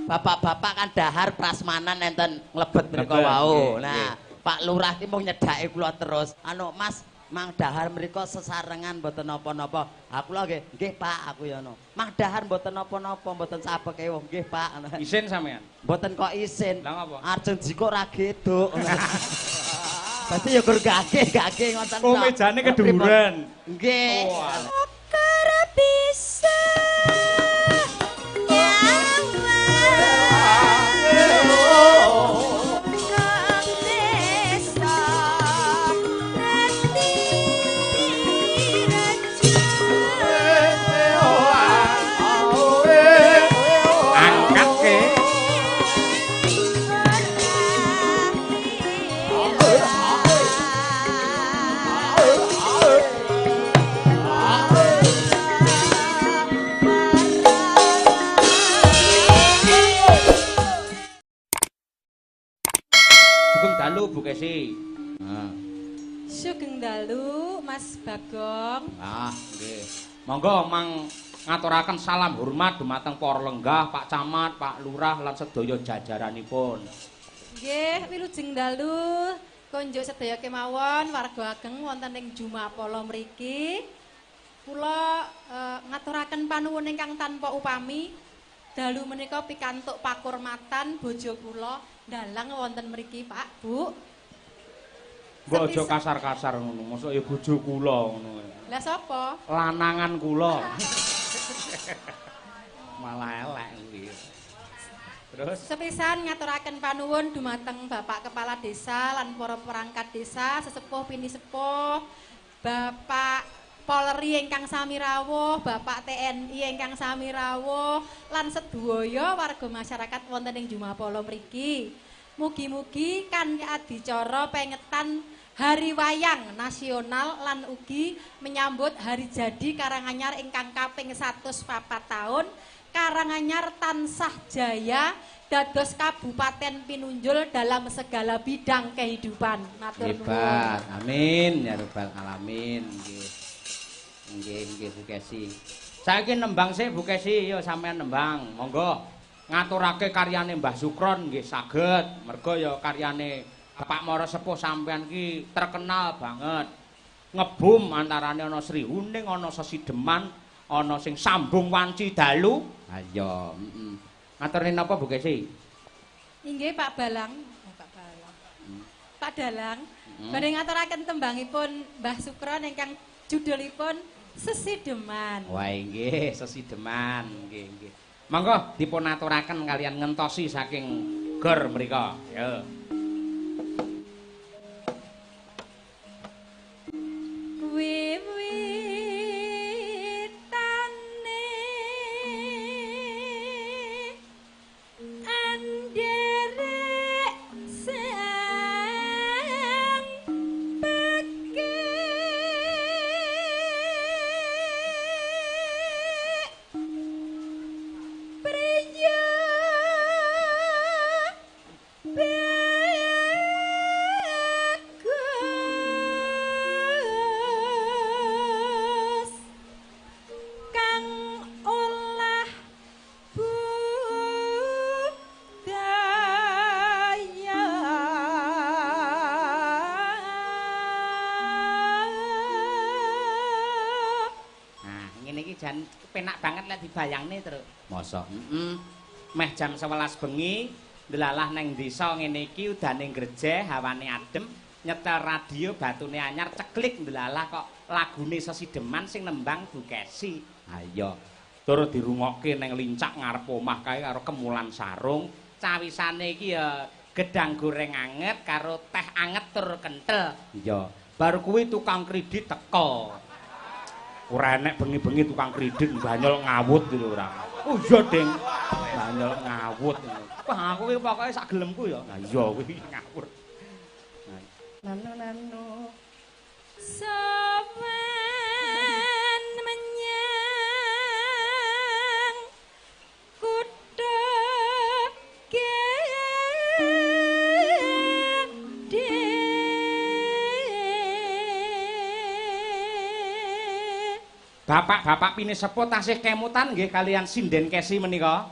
Bapak-bapak kan dahar prasmanan enten nglebet mriku wau. Nah, Pak Lurah ki mung nyedhake kula terus. Anu Mas, mang dahar mriku sesarengan mboten napa-napa. Ha kula nggih, nggih Pak, aku ya no. Mang dahar mboten napa-napa, mboten sabeke wong nggih Pak. Isin sampean? Mboten kok isin. Lah ngapa? Ajeng jikuk ra geduk. Dadi ya gur gage-gage ngoten tok. Oh, mejane keduwuren. Nggih. Bisa Bu Kesi. Sugeng dalu Mas Bagong. Ah, nggih. Monggo mang ngaturaken salam hormat dumateng para lenggah, Pak Camat, Pak Lurah lan sedaya jajaranipun. Nggih, wilujeng dalu konjuk sedaya kemawon warga ageng wonten ing Jumapala mriki. Kula ngaturaken panuwun ingkang tanpa upami. Dalu menika pikantuk pakurmatan bojo kula dalang wonten mriki Pak, Bu. Mbok aja kasar-kasar ngono, mosok ya bojo kula ngono. Lah sapa? Lanangan kula. Malah elek kuwi. Terus sepisan ngaturaken panuwun dumateng Bapak Kepala Desa lan para perangkat desa, sesepuh pinisepuh, Bapak Polri ingkang sami rawuh, Bapak TNI ingkang sami rawuh, lan sedaya warga masyarakat wonten ing Jumapala mriki. Mugi-mugi kanthi adicara pengetan Hari Wayang Nasional lan ugi menyambut hari jadi Karanganyar ingkang kaping 104 tahun, Karanganyar tansah jaya dados kabupaten pinunjul dalam segala bidang kehidupan. Matur nuwun. Amin ya rabbal alamin. Nggih. Nggih, nggih Bu Kesi. Saiki nembang sik Bu Kesi, yo sampean nembang. Monggo ngaturake karyane Mbah Sukron nggih saged. Mergo ya karyane Pak Mara Sepuh sampean ki terkenal banget. Ngebum antarane ana Sri Huning, ana Sesideman, ana sing sambung wanci dalu. Ha iya, heeh. Ngaturne napa Bu Kesi? Inggih Pak Balang, Pak Balang. Pak Dalang, badhe ngaturaken tembangipun Mbah Sukron ingkang judulipun Sesideman. Wah inggih, Sesideman, nggih nggih. Monggo dipun aturaken kalian ngentosi saking gor mriko. Yo. Wiwitane anderek sang pekik priya bagus kang olah budaya. Nah, ngene iki jan penak banget lek dibayangne, Truk. Mosok? Heeh. Meh jam 11 bengi ndelalah neng desa ngene iki udane grejeh, hawane adem, nyetel radio batune anyar ceklik ndelalah kok lagune Sesideman sing nembang Bu Kesi. Ha iya. Tur dirungokke neng lincak ngarep omah kae karo kemulan sarung. Cawisane iki ya gedang goreng anget karo teh anget tur kentel. Iya. Bar kuwi tukang kredit teko. Ora enek bengi-bengi tukang kredit banyol ngawut gitu ora. Oh iya, Ding. Banyol ngawut. Wah, aku iki pokoke sak gelemku ya. Lah iya kuwi ngawur. Nanu nanu. Sowan menyang kutha gedhe. Bapak-bapak pinisepuh tasih kemutan nggih kalian sinden Kesi menika.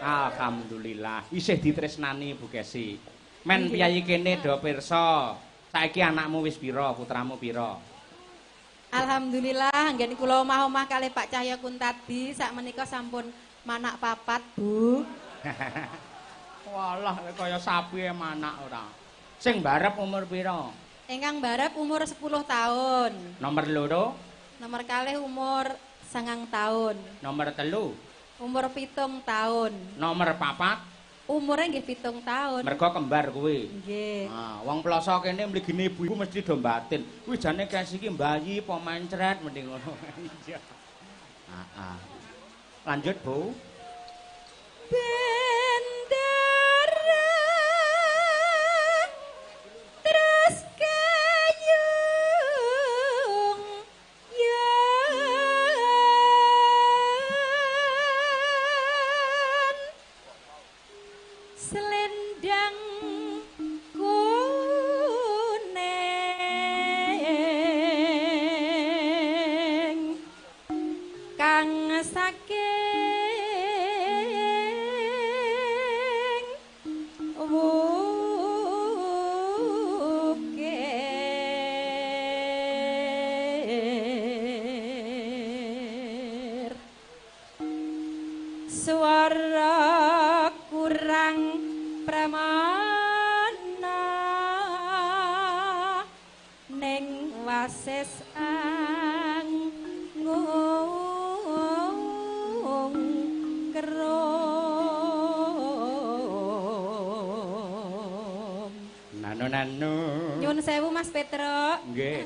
Alhamdulillah isih ditresnani Bu Kesi. Men piyayi kene do pirsa. Saiki anakmu wis pira, putramu pira? Alhamdulillah anggen kula omah-omah kalih Pak Cahya Kuntadi sak menika sampun manak papat, Bu. Walah kaya sapi e manak ora. Sing barep umur pira? Ingkang barep umur 10 tahun. Nomor loro? Nomor kalih umur 9 tahun. Nomor telu? Umur 7 tahun. Nomor papat? Umure nggih 7 tahun. Mergo kembar kuwi. Nggih. Nah, wong Ploso kene mligine ibu-ibu mesti do batin. Kuwi jane Kesi iki mbayi apa mencret mending ngono. Iya. Heeh. Lanjut, Bu. Bendera terus kayung yen selendang kuning kang saking wukir suara kurang pramana ning wasis anggung krom. Nano nano. Nyuwun sewu Mas Petro. Nggih.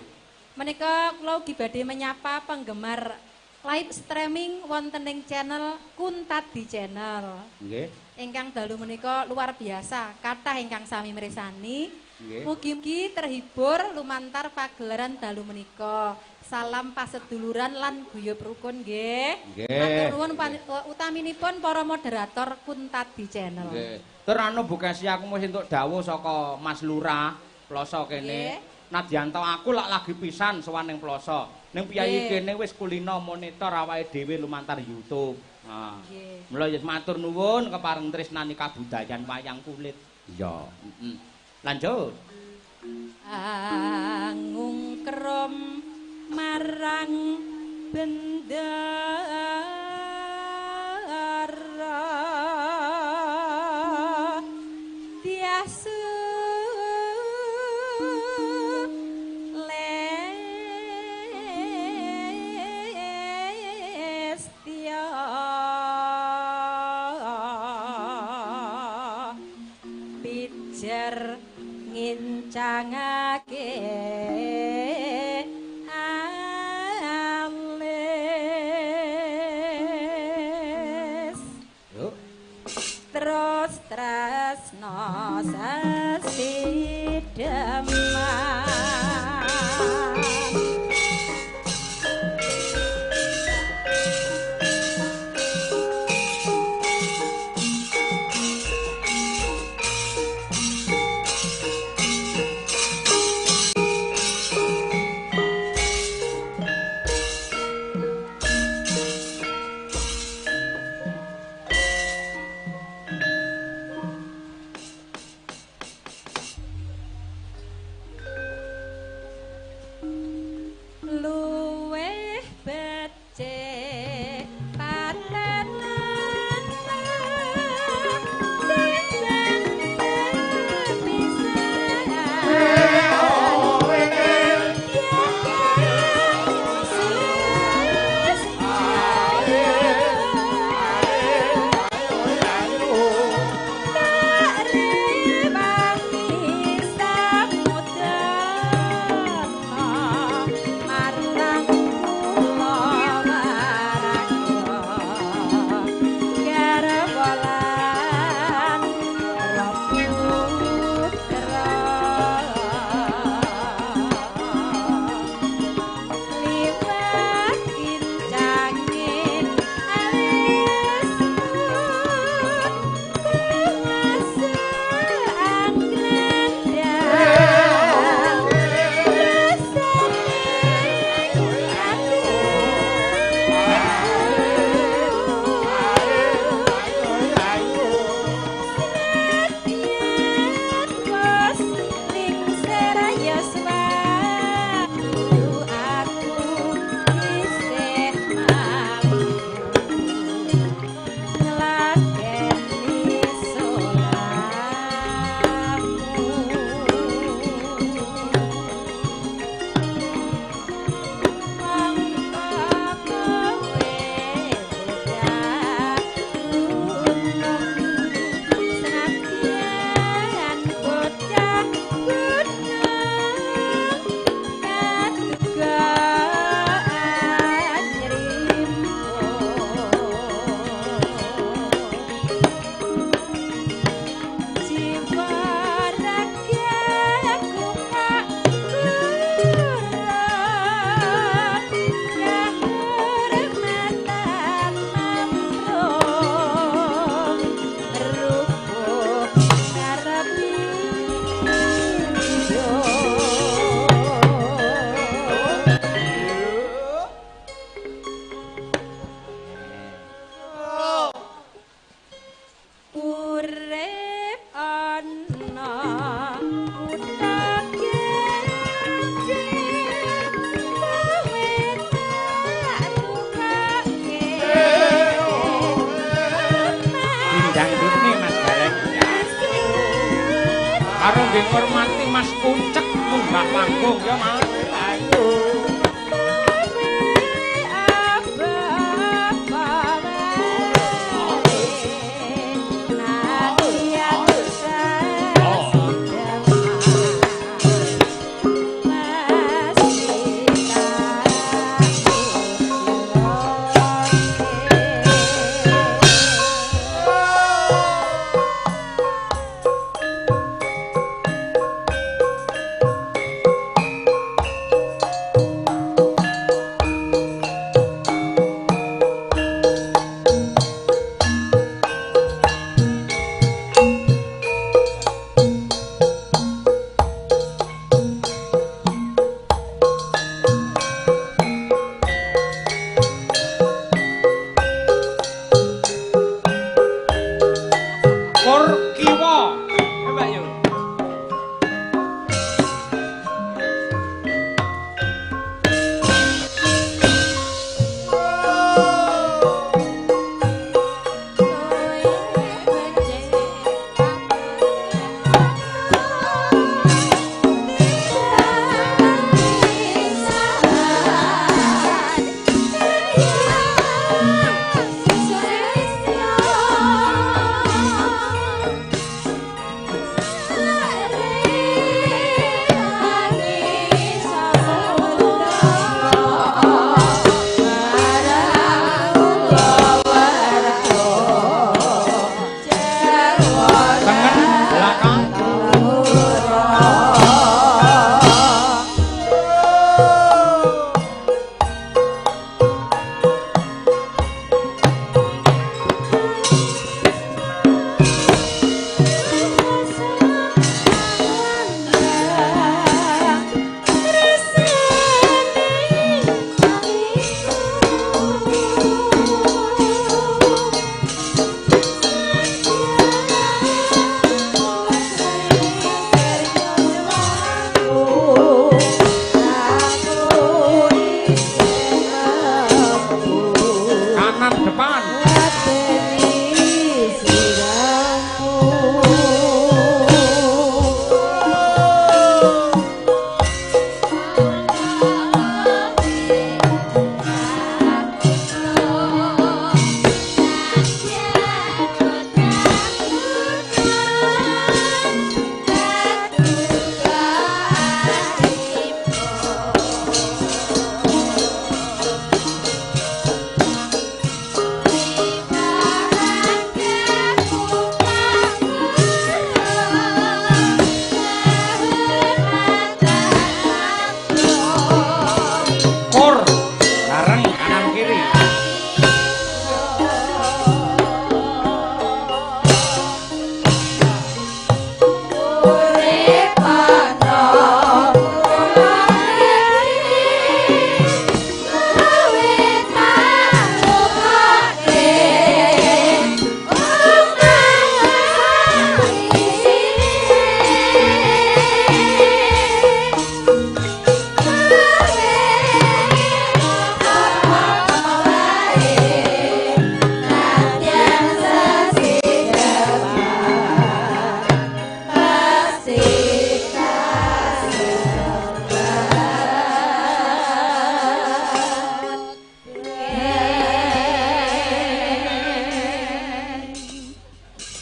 Menika kula ugi badhe menyapa penggemar live streaming wonten ing channel Kuntadi Channel. Nggih. Ingkang dalu menika luar biasa, kathah ingkang sami mirsani. Nggih. Mugi-mugi terhibur lumantar pagelaran dalu menika. Salam paseduluran lan guyub rukun nggih. Nggih. Matur nuwun utaminipun para moderator Kuntadi Channel. Nggih. Tur anu Bu Kesi aku mesti entuk dawuh saka Mas Lurah Ploso kene. Nggih. Nadyan to aku lak lagi pisan sowan ning Ploso. Ning piyayi kene wis kulino monitor awake dhewe lumantar YouTube. Ha. Nggih. Mula ya matur nuwun kepareng tresnani kabudayan wayang kulit. Iya, heeh. Lanjut. Angungkrom marang bendara tiasu lestya pijer ngincangake alis. Yuk. Terus tresno sesideman. Kangge ngurmati Mas Uncek munggah panggung ya Mas. Ayo.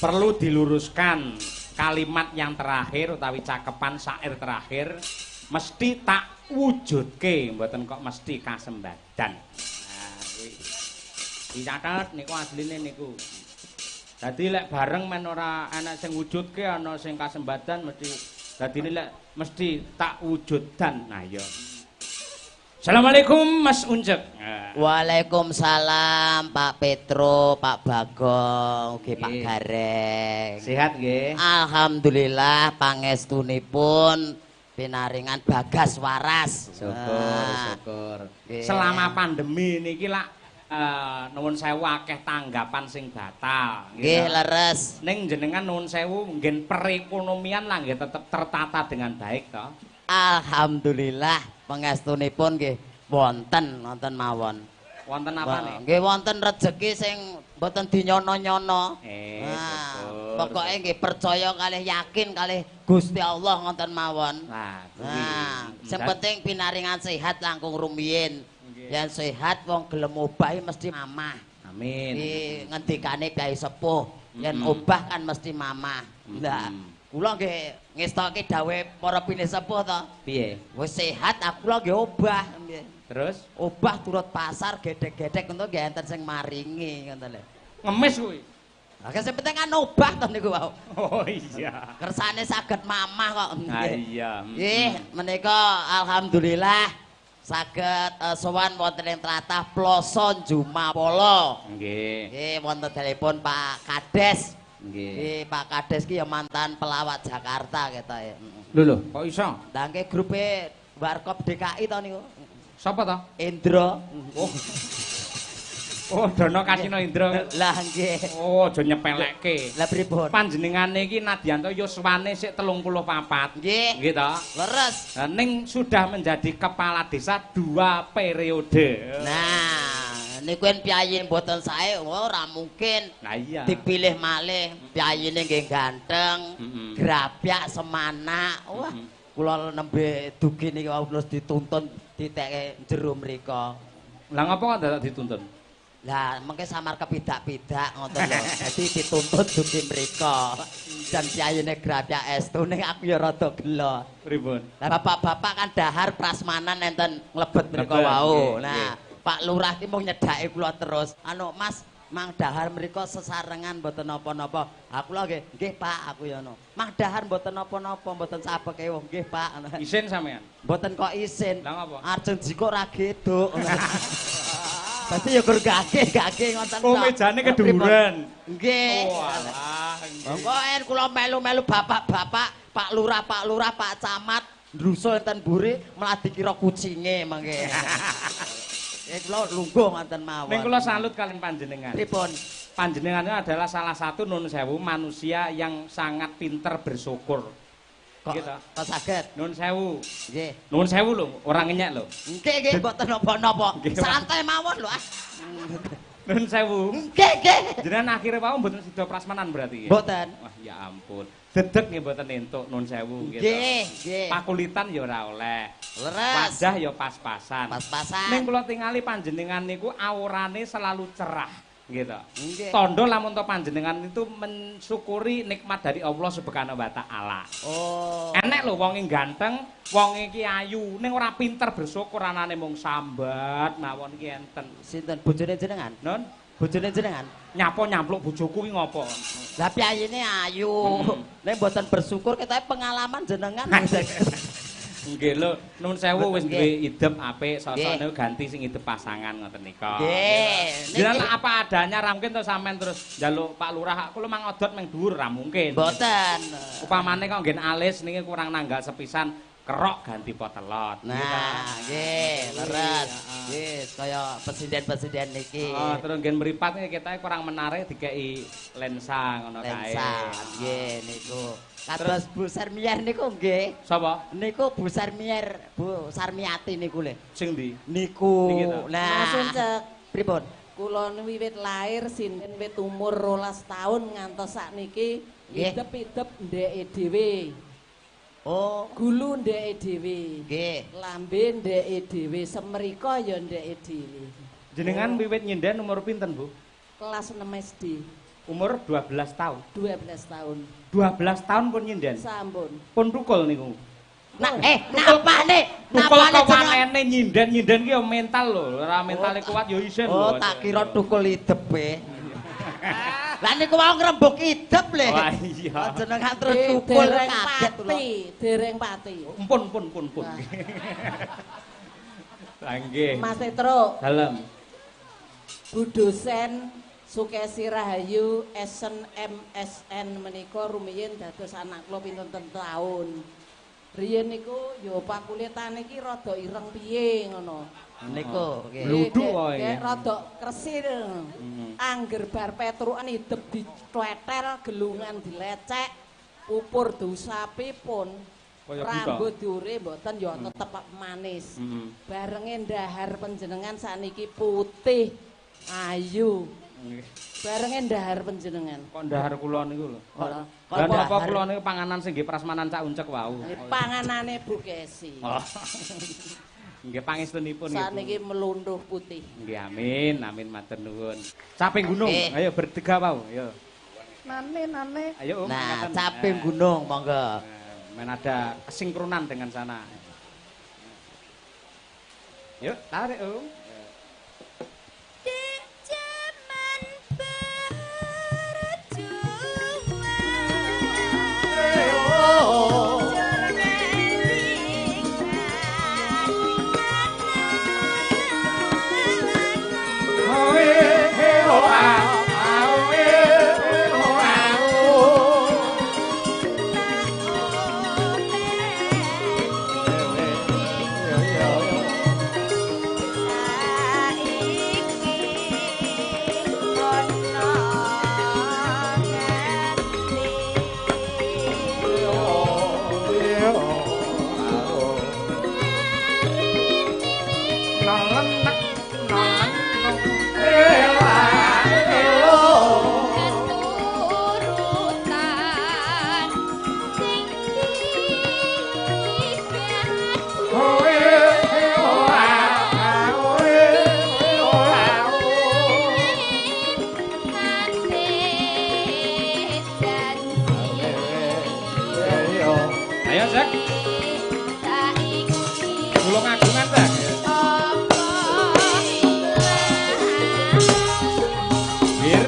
Perlu diluruskan kalimat yang terakhir utawi cakepan syair terakhir mesti tak wujudke, mboten kok mesti kasembadan. Nah, kuwi dicatet niku asline niku. Dadi lek bareng men ora ana sing wujudke ana sing kasembadan mesti dadine lek mesti tak wujuddan. Nah iya. Assalamualaikum Mas Uncek. Waalaikumsalam Pak Petro, Pak Bagong, ugi Pak Gareng. Sehat nggih? Alhamdulillah pangestunipun pinaringan bagas waras. Syukur, syukur. Selama pandemi niki lak nuwun sewu akeh tanggapan sing batal. Nggih leres. Ning jenengan nuwun sewu nggen perekonomian lah nggih tetep tertata dengan baik toh. Alhamdulillah pangestunipun nggih wonten wonten mawon. Wonten apa nih? Nggih wonten rejeki sing mboten dinyono-nyono. Syukur. Pokoke nggih percaya kalih yakin kalih Gusti Allah ngoten mawon. Nah, nah, sing penting pinaringan sehat langkung rumiyin. Yen sehat wong gelem obah mesti mamah. Amin. Iki ngendikane Kyai Sepuh, yen obah kan mesti mamah. Lah, kula nggih ngestoke dawuhe para pinisepuh to. Piye? Wis sehat aku kula nggih obah. Terus obah turut pasar gedhek-gedhek ngono nggih enten sing maringi ngoten lho. Ngemis kuwi. Lah sing penting kan obah to niku wau. Oh iya. Kersane saged mamah kok. Ha iya. Nggih, menika alhamdulillah saged sowan wonten ing tlatah Ploso Jumapolo. Nggih. Nggih wonten dalihipun Pak Kades. Nggih. Nggih, Pak Kades ki ya mantan pelawak Jakarta ketoke. Lho lho, kok iso? Lah nggih grupe Warkop DKI to niku. Sapa to? Indra. Oh. Oh, Dono Kasino Indra. Lah nggih. Oh, aja nyepelekke. Lah pripun? Panjenengane iki nadyanto yuswane sik 34. Nggih. Nggih to? Leres. Lah ning sudah menjadi kepala desa 2 periode. Nah, niku yen piyayi mboten sae ora mungkin. Lah iya. Dipilih malih, piyayine nggih ganteng, grapyak semanak. Wah, kula nembe dugi niki wau terus dituntun diteke jero mriko. Lah ngapa kok dadak dituntun? Lah mengke samar kepidak-pidak ngoten lho. Dadi dituntut dugi mriko. Dan piyayine grapyak estu ning aku ya rada gelo. Pripun? Lah bapak-bapak kan dahar prasmanan enten nglebet mriko wau. Nah, Pak Lurah ki mung nyedhake kula terus. Anu Mas, mang dahar mriko sesarengan mboten napa-napa. Aku kula nggih, nggih Pak, aku ya ngono. Mang dahar mboten napa-napa, mboten sabeke wong nggih Pak. Isin sampean? Mboten kok isin. Lah ngapa? Ajeng jikok ra geduk. Dadi ya gur gage-gage ngoten tok. Oh, mejane keduwuran. Nggih. Oh alah. Monggo en kula melu-melu bapak-bapak, Pak Lurah, Pak Lurah, Pak Camat, ndrusul enten mburi malah dikira kucinge mangke. Ya kula lungguh ngoten mawon. Ning kula salut kalian panjenengan. Pripun? Panjenengan adalah salah satu nun sewu manusia yang sangat pinter bersyukur. Kok gitu. Kok saged? Nun sewu. Nggih. Nun sewu lho, ora ngenyek lho. Nggih, nggih, mboten napa-napa. Santai mawon lho ah. Nun sewu. Nggih, nggih. Jenengan akhire wau mboten sida prasmanan berarti nggih? Mboten. Wah, ya ampun. Dedeg nggih mboten entuk nun sewu nggih. Nggih, nggih. Pakulitan ya ora oleh. Leres. Wajah ya pas-pasan. Pas-pasan. Ning kula tingali panjenengan niku aurane selalu cerah. Gitu. Nggih. Tondo lamun to panjenengan itu mensyukuri nikmat dari Allah Subhanahu wa taala. Oh. Enek lho wong ganteng, wong iki ayu, ning ora pinter bersyukur anane mung sambat mawon iki enten. Sinten bojone jenengan? Nun, bojone jenengan? Nyapa nyampluk bojoku ki ngopo? Lah piyayine ayu. Nek mboten bersyukur ketoke pengalaman jenengan. Nggih lho, nuwun sewu wis duwe idep apik, sosok niku ganti sing idep pasangan ngoten nika. Nggih. Jenengan apa adanya ra mungkin to sampean terus njaluk Pak Lurah aku lho mang odot meng dhuwur ra mungkin. Mboten. Upamane kok nggen alis niki kurang nanggal sepisan, kerok ganti potelot. Nah, nggih, leres. Nggih, kaya presiden-presiden niki. Oh, terus nggen mripat iki ketoke kurang menarik dikeki lensa ngono kae. Lensa, nggih niku. Kados Bu Sarmier niku nggih. Sapa? Niku Bu Sarmier, Bu Sarmiati niku lho. Sing ndi? Niku. Nah, Mas pripun? Kula wiwit lair sinten wit umur 12 taun ngantos sakniki idep-idep ndeke dhewe. Oh, gulu ndeke dhewe. Nggih. Lambe ndeke dhewe, semrika ya ndeke dhewe. Jenengan wiwit nyinden umur pinten, Bu? Kelas 6 SD. Umur 12 tahun. 12 tahun. 12 tahun pun nyinden. Sampun. Pun tukul niku. Nah, napane? Tukul kewanene nyinden-nyinden ki ya mental lho. Ora mentale kuat ya isin lho. Oh, tak kira tukul idepe. Lah niku wau ngrembug idep lho. Wah iya. Jenengan terus tukul kaget kula. Dereng pati. Pun pun pun pun. Lah nggih. Mas Petro. Dalem. Bu dosen Sukesi Rahayu SN MSN menika rumiyin dados anak kula pinten taun. Riyin niku ya pakulitane iki rada ireng piye ngono. Niku nggih. Bluduk wae. Rada kresil. Angger bar petrukan idep ditwetel, gelungan dilecek, pupur diusapi pun. Rambut diure mboten ya tetep manis. Barenge ndahar panjenengan sakniki putih, ayu. Nggih. Barenge ndahar panjenengan. Kok ndahar kula niku lho. Kok Lah napa kula niku panganan sing nggih prasmanan cak uncek wau. Panganane Bu Kesi. Oh. Nggih pangestunipun nggih. Saniki melunduh putih. Nggih amin, amin matur nuwun. Caping gunung, ayo bertiga wau, ayo. Nane nane. Ayo Om. Nah, caping gunung monggo. Men ada kesinkronan dengan sana. Yuk, tarik Om. Dek jaman berjuang. Ayo, Zek. Tulung agungan, Zek. Bir.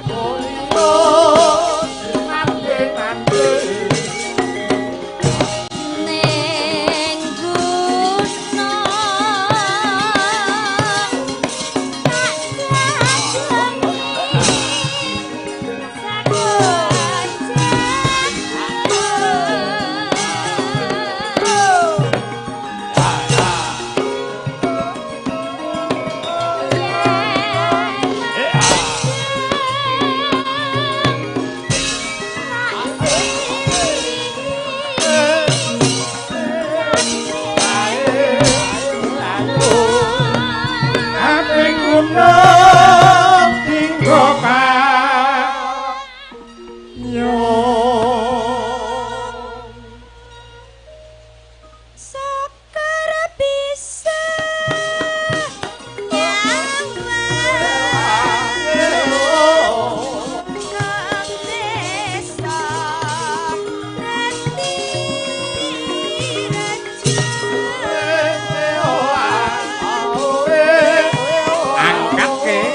Angkat ke.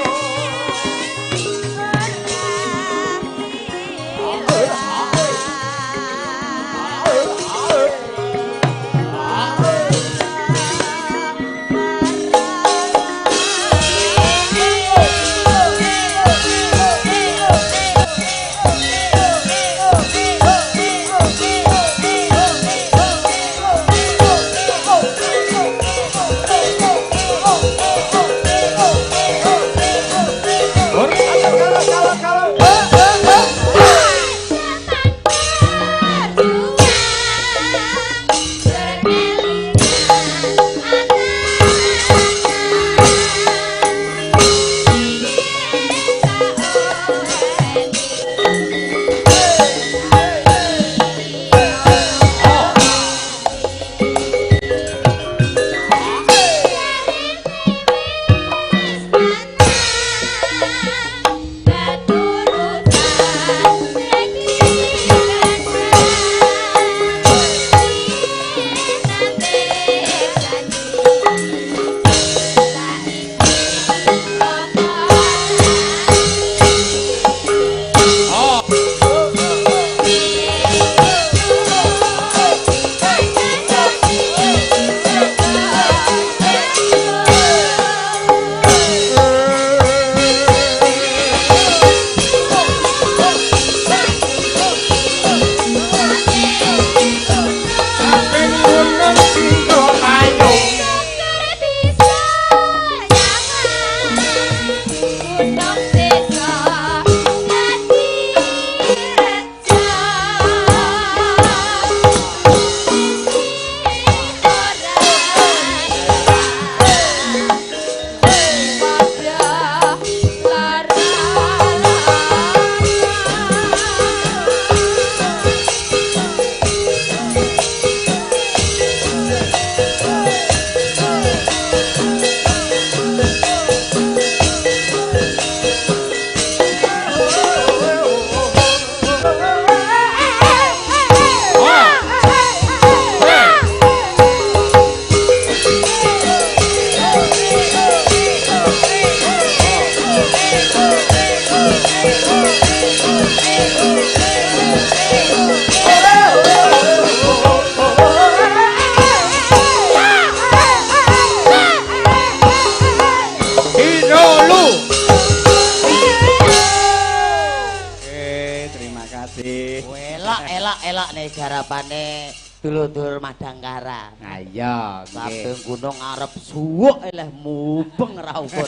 Elok-elok nih garapane dulur-dulur Madangkara. Nah iya, nggih. Saben gunung arep suwuk eleh mubeng ra ukur.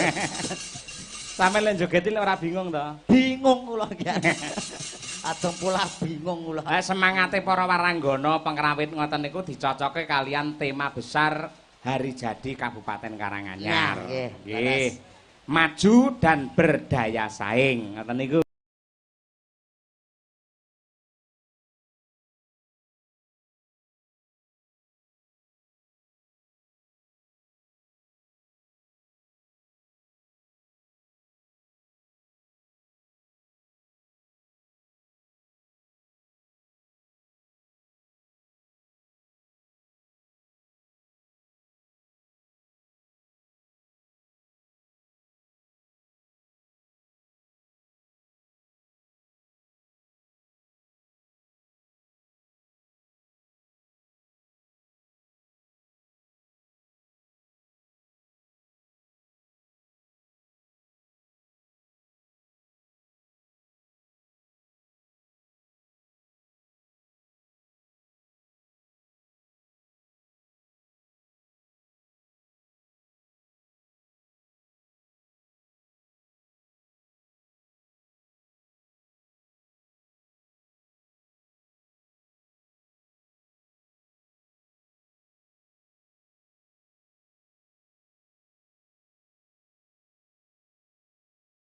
Sampe lek joget lek ora bingung to? Bingung kula iki. Ajeng pola bingung kula. Semangate para waranggana pengrawit ngoten niku dicocoke kalian tema besar Hari Jadi Kabupaten Karanganyar. Nah, nggih, Nggih. Maju dan berdaya saing ngoten niku.